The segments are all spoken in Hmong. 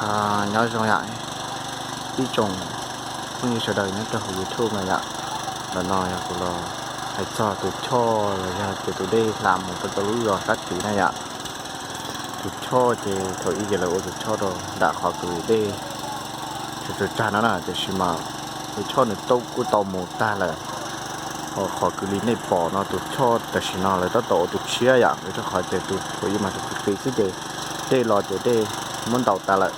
Nyob zoo yom, ib tsoom phooj ywg sawv daws nyob rau hauv YouTube no yom. Ntawm no yog kuv los hais txog tus choj los yog tias tus dej hla mus rau lub zos sab tid na yom. Tus choj ces thaum ub ces lawv ua tus choj rau nram qhov kws dej tsaug tsaug tsag no na, tiam sis mas tus choj nws tau kuj tau mus tag lawm. Ho qhov kws li nej pom no tus choj tam sim no lawv tab tom ua tus tshiab yom, vim rau qhov tias tus thaum ub mas tus qis qis xwb ces dej los ces dej muab ntaus tas lawm.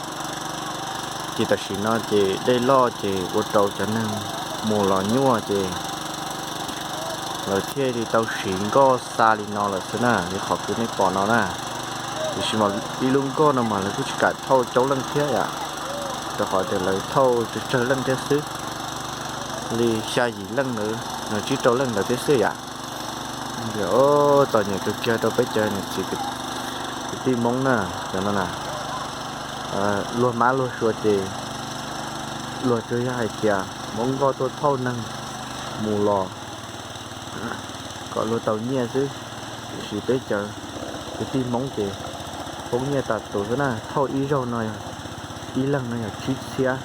Ces tam sim no ces dej loj ces ua rau cov neeg mus los nyuaj ces lawv thiaj li tau siv nkoj xa li no lawm xwb na, li qhov kws nej pom no na. Tiam sis mas ib lub nkoj no mas lawv kuj tsis kam thauj coob leej thiab yom, rau qhov tias lawv thauj tsawg tsawg leej thiab xwb, li xya yim leej ntawd, tsib rau leej ntawd thiab xwb yom. Txom nyem kawg kiag rau peb cov niam txiv kwv tij Hmoob na, cov no na, luag mab luag suav ces luag tsuas yog hais tias muab nkoj tuaj thauj neeg mus los kom luag tau nyiaj xwb, tiam sis peb cov kwv tij Hmoob ces poob nyiaj tas tus xwb na, thauj ib zaug no, ib leeg no yog tsib txhiab.